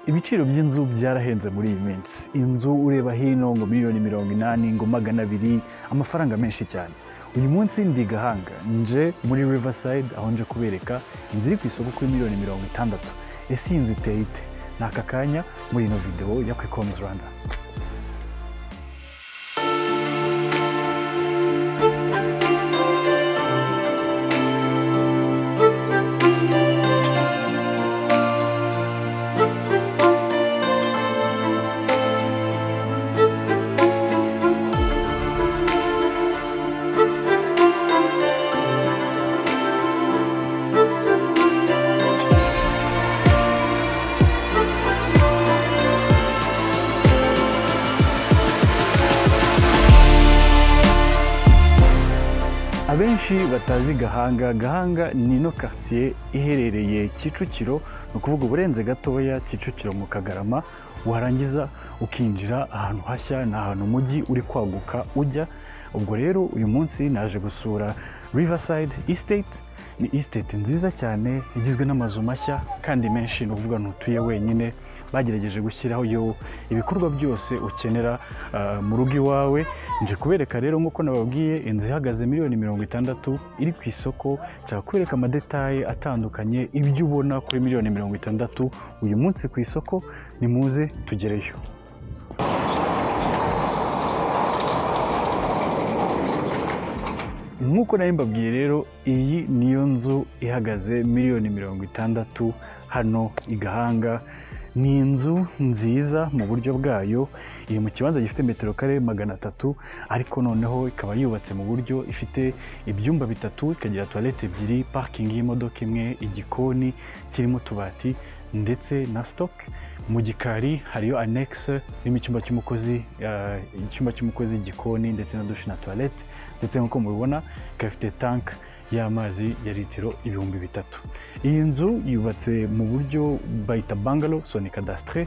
Ibiciro by'inzu byarahenze muri iyi minsi. Inzu ureba hino ngo miliyoni 80, ngo 200, amafaranga menshi cyane. Uyu munsi ndi Gahanga, nje muri Riverside, aho nje kubereka inzu iri ku isoko kuri miliyoni 60. Ese iyi nzu iteye ite? Ni aka kanya muri ino video ya Quick Homes Rwanda. Abenshi batazi Gahanga, Gahanga ni ino quartier iherereye Kicukiro, ni ukuvuga uburenze gatoya Kicukiro mu Kagarama, warangiza ukinjira ahantu hashya, ni ahantu umujyi uri kwaguka ujya. Ubwo rero uyu munsi naje gusura Riverside Estate. Ni estate nziza cyane igizwe n'amazu mashya kandi menshi, ni ukuvuga ntutuye wenyine, bagerageje gushyiraho yo ibikorwa byose ukenera mu rugo iwawe. Nje kubereka rero, nk'uko nababwiye, inzu ihagaze miliyoni 60 iri ku isoko. Nshaka kubereka amadetaye atandukanye, ibyo ubona kuri miliyoni 60 uyu munsi ku isoko. Nimuze tugereyo. Nk'uko nari mbabwiye rero, iyi niyo nzu ihagaze miliyoni 60 hano i Gahanga. Ni inzu nziza mu buryo bwayo, iri mu kibanza gifite metero kare 300, ariko noneho ikaba yubatse mu buryo ifite ibyumba bitatu, ikagira toilette ebyiri, parking y'imodoka imwe, igikoni kirimo utubati ndetse na stock. Mu gikari hariyo annexe irimo icyumba cy'umukozi, igikoni ndetse na douche na toilette. Ndetse nk'uko mubibona, ikaba ifite tank y'amazi ya litiro 3000. Iyi nzu yubatse mu buryo bayita bungalow, so ni cadastre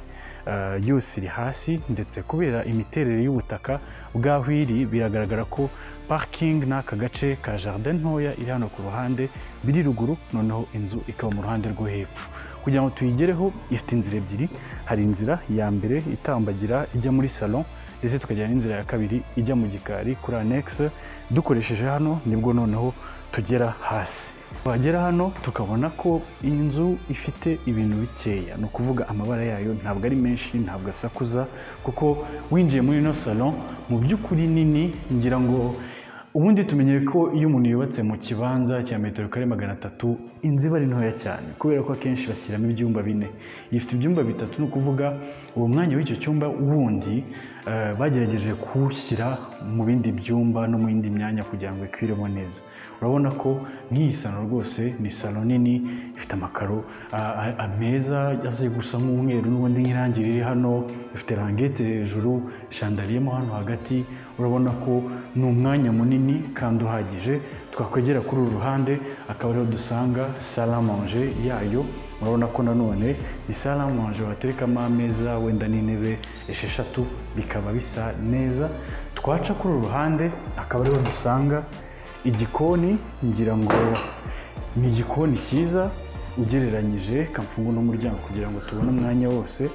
yose iri hasi, ndetse kubera imiterere y'ubutaka bw'aho iri, biragaragara ko parking n'aka gace ka jardin ntoya iri hano ku ruhande biri ruguru, noneho inzu ikaba mu ruhande rwo hepfo. Kugira ngo tuyigereho, ifite inzira ebyiri: hari inzira ya mbere itambagira ijya muri salon, ndetse tukagira n'inzira ya kabiri ijya mu gikari kuri annexe. Dukoresheje hano nibwo noneho tugera hasi. Twagera hano tukabona ko iyi nzu ifite ibintu bikeya, ni ukuvuga amabara yayo ntabwo ari menshi, ntabwo asakuza, kuko winjiye muri ino salon mu by'ukuri nini. Ngira ngo ubundi tumenyere ko iyo umuntu yubatse mu kibanza cya metero kare 300, inzu iba ari ntoya cyane, kubera ko akenshi bashyiramo ibyumba bine. Ifite ibyumba bitatu, ni ukuvuga uwo mwanya w'icyo cyumba wundi bagerageje kuwushyira mu bindi byumba no mu yindi myanya kugira ngo ikwiremo neza. Urabona ko nk'iyi salo rwose ni salo nini, ifite amakaro meza agiye gusa nk'umweru n'ubundi nk'irangi riri hano, ifite languette hejuru, chandelier mo hano hagati. Urabona ko ni umwanya munini kandi uhagije. Twakwegera kuri uru ruhande, akaba ariho dusanga salle à manger yayo. Urabona ko nanone ni salle à manger waterekamo ameza wenda n'intebe esheshatu, bikaba bisa neza. Twaca kuri uru ruhande, akaba ariho dusanga igikoni. Ngira ngo ni igikoni cyiza ugereranyije. Kamfungu n'umuryango kugira ngo tubone umwanya wose.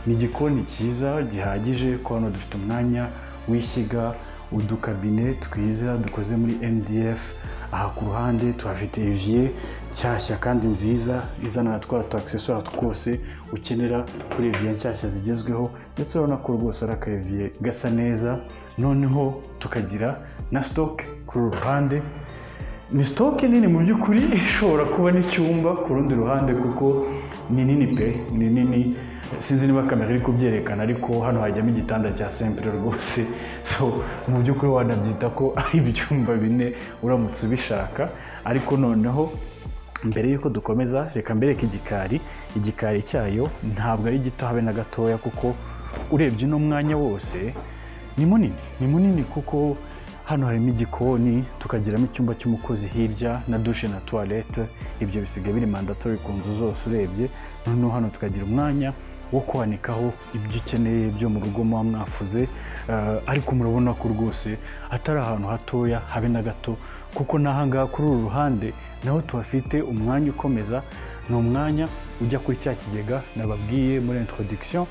Ni igikoni cyiza gihagije, ko hano dufite umwanya w'ishyiga, udukabine twiza dukoze muri MDF. Aha ku ruhande tuhafite evier nshyashya kandi nziza, izana na twa tu accessoires twose ukenera kuri evier nshyashya zigezweho, ndetse urabona ko rwose ari aka evier gasa neza. Noneho tukagira na stock kuri uru ruhande. Ni stock nini mu by'ukuri, ishobora kuba n'icyumba ku rundi ruhande, kuko ni nini pe, ni nini. Sinzi niba kamera iri kubyerekana, ariko hano hajyamo igitanda cya simple rwose. So mu by'ukuri wanabyita ko ari ibyumba bine uramutse ubishaka. Ariko noneho mbere y'uko dukomeza, reka mbereke igikari. Igikari cyayo ntabwo ari gito habe na gatoya, kuko urebye uno mwanya wose ni munini, ni munini, kuko hano harimo igikoni, tukagiramo icyumba cy'umukozi hirya na douche na toilette. Ibyo bisigaye biri mandatory ku nzu zose urebye. Noneho hano tukagira umwanya wo kwanikaho ibyo ukeneye byo mu rugo muba mwafuze. Ariko murabona ko rwose atari ahantu hatoya habe na gato, kuko n'ahangaha kuri uru ruhande naho tuhafite umwanya ukomeza. Ni umwanya ujya kuri cya kigega nababwiye muri introduction.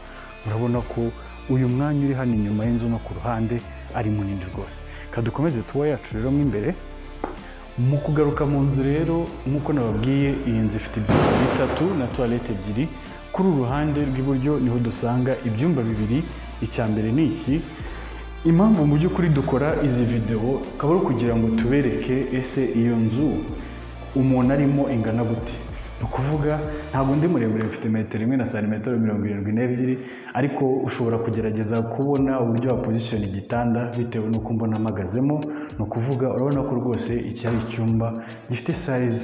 Murabona ko uyu mwanya uri hano inyuma y'inzu no ku ruhande ari munini rwose. Kadukomeze tour yacu rero mo imbere. Mu kugaruka mu nzu rero, nk'uko nababwiye, iyi nzu ifite ibyumba bitatu na toilette ebyiri. Kuri uru ruhande rw'iburyo niho dusanga ibyumba bibiri. Icya mbere ni iki. Impamvu mu by'ukuri dukora izi video akaba ari ukugira ngo tubereke ese iyo nzu umuntu arimo ingana gute. Ni ukuvuga ntabwo ndi muremure, mfite metero 1 na santimetero 72, ariko ushobora kugerageza kubona uburyo wa position igitanda bitewe n'uko mbona mpagazemo. Ni ukuvuga urabona ko rwose iki ari icyumba gifite size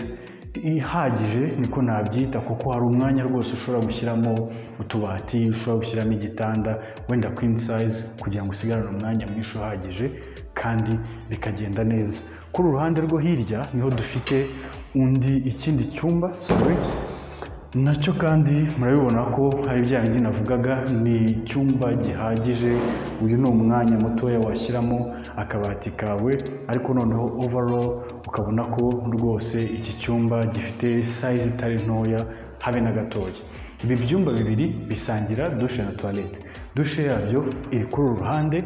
ihagije, niko nabyita, kuko hari umwanya rwose ushobora gushyiramo utubati, ushobora gushyiramo igitanda wenda queen size, kugira ngo usigarane umwanya mwinshi uhagije kandi bikagenda neza. Kuri uruhande rwo hirya niho dufite undi ikindi cyumba, sorry, nacyo kandi murabibona ko hari bya bindi navugaga, ni icyumba gihagije. Uyu ni umwanya mutoya washyiramo akabati kawe, ariko noneho overall ukabona ko rwose iki cyumba gifite size itari ntoya habe na gatoya. Ibi byumba bibiri bisangira douche na toilette. Douche yabyo iri kuri uru ruhande,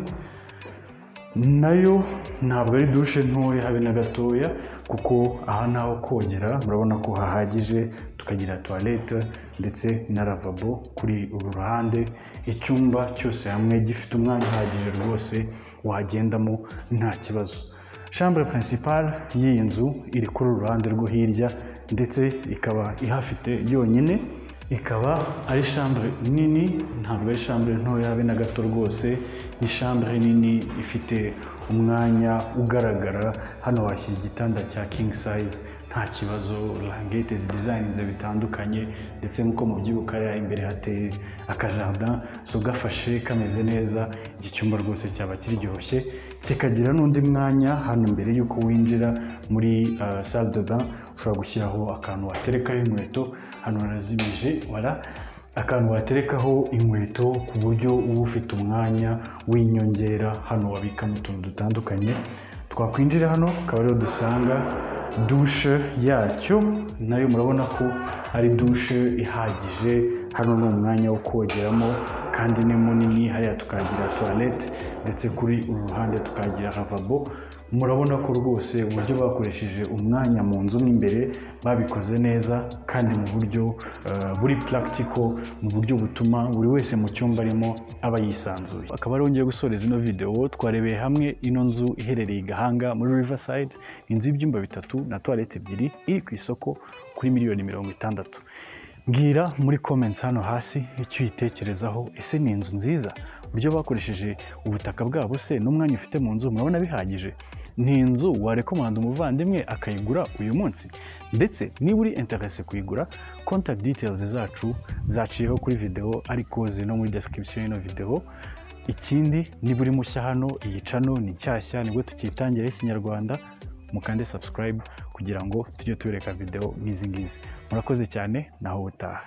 nayo ntabwo ari douche ntoya habe na gatoya, kuko aha naho kogera murabona ko hahagije, tukagira toilette ndetse na lavabo kuri uru ruhande. Icyumba cyose hamwe gifite umwanya uhagije rwose wagendamo nta kibazo. Chambre principale y'iyi nzu iri kuri uru ruhande rwo hirya, ndetse ikaba ihafite yonyine, ikaba ari chambre nini, ntabwo ari chambre ntoya habe na gato rwose. Ni chambre nini ifite umwanya ugaragara. Hano washyira igitanda cya king size nta kibazo, languettes zidesigninze bitandukanye, ndetse nk'uko mubyibuka hariya imbere hateye akajardin, so gafashe kameze neza. Iki cyumba rwose cyaba kiryoshye, kikagira n'undi mwanya hano imbere y'uko winjira muri salle de bain, ushobora gushyiraho akantu waterekaho inkweto. Hano harazimije, voilà, akantu waterekaho inkweto ku buryo uba ufite umwanya w'inyongera hano wabikamo utuntu dutandukanye. Twakwinjira hano akaba ariho dusanga douche yacyo, nayo murabona ko ari douche ihagije. Hano ni umwanya wo kogeramo kandi ni munini. Hariya tukagira toilette, ndetse kuri uru ruhande tukagira lavabo. Murabona ko rwose uburyo bakoresheje umwanya mu nzu mo imbere babikoze neza, kandi mu buryo buri practical, mu buryo butuma buri wese mu cyumba arimo aba yisanzuye. Akaba ariho ngiye gusoreza ino video. Twarebeye hamwe ino nzu iherereye i Gahanga muri Riverside, inzu y'ibyumba bitatu na toilette ebyiri, iri ku isoko kuri miliyoni 60. Mbwira muri comments hano hasi icyo uyitekerezaho. Ese ni inzu nziza? Uburyo bakoresheje ubutaka bwabo se n'umwanya ufite mu nzu murabona bihagije? Ni inzu warecommanda umuvandimwe akayigura uyu munsi? Ndetse niba uri intéressé kuyigura, contact details zacu zaciyeho kuri video, ariko ziri no muri description y'ino video. Ikindi, niba uri mushya hano, iyi channel ni nshyashya, nibwo tukitangira Ikinyarwanda, mukande subscribe kugira ngo tujye tubereka video nk'izi ngizi. Murakoze cyane, naho ubutaha.